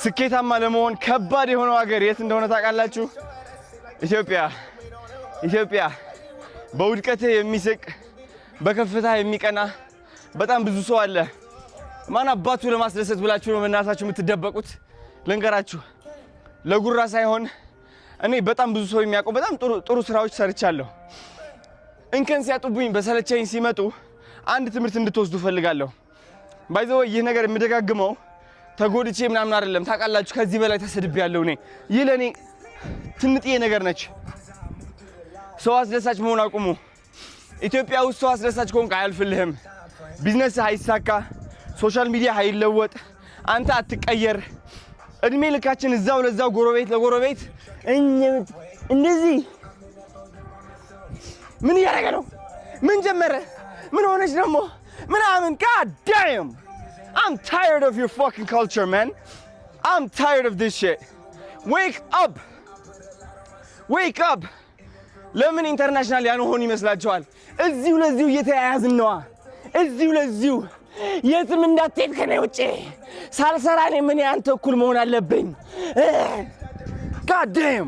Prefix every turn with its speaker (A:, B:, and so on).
A: ስኬታማ ለመሆን ከባድ የሆነው ሀገር የት እንደሆነ ታውቃላችሁ? ኢትዮጵያ። ኢትዮጵያ በውድቀትህ የሚስቅ፣ በከፍታ የሚቀና በጣም ብዙ ሰው አለ። ማን አባቱ ለማስደሰት ብላችሁ ነው በእናታችሁ የምትደበቁት? ልንገራችሁ፣ ለጉራ ሳይሆን እኔ በጣም ብዙ ሰው የሚያውቀው በጣም ጥሩ ጥሩ ስራዎች ሰርቻለሁ። እንከን ሲያጡብኝ በሰለቸኝ ሲመጡ አንድ ትምህርት እንድትወስዱ እፈልጋለሁ። By the way፣ ይህ ነገር የምደጋግመው ተጎድቼ ምናምን አይደለም። ታውቃላችሁ፣ ከዚህ በላይ ተሰድቤያለሁ እኔ። ይህ ለእኔ ትንጥዬ ነገር ነች። ሰው አስደሳች መሆን አቁሙ። ኢትዮጵያ ውስጥ ሰው አስደሳች ከሆንክ አያልፍልህም። ቢዝነስ አይሳካ፣ social media አይለወጥ፣ አንተ አትቀየር። እድሜ ልካችን እዛው ለዛው ጎረቤት ለጎረቤት እንደዚህ ምን እያደረገ ነው? ምን ጀመረ? ምን ሆነች ደግሞ ምናምን። God damn, I'm tired of your fucking culture, man. I'm tired of this shit. Wake up, wake up. ለምን international ያልሆን ይመስላችኋል? እዚሁ ለዚሁ እየተያያዝን ነዋ። እዚሁ ለዚሁ የትም እንዳትሄድ ከኔ ውጭ፣ ሳልሰራ እኔ ምን ያንተ እኩል መሆን አለብኝ? God damn.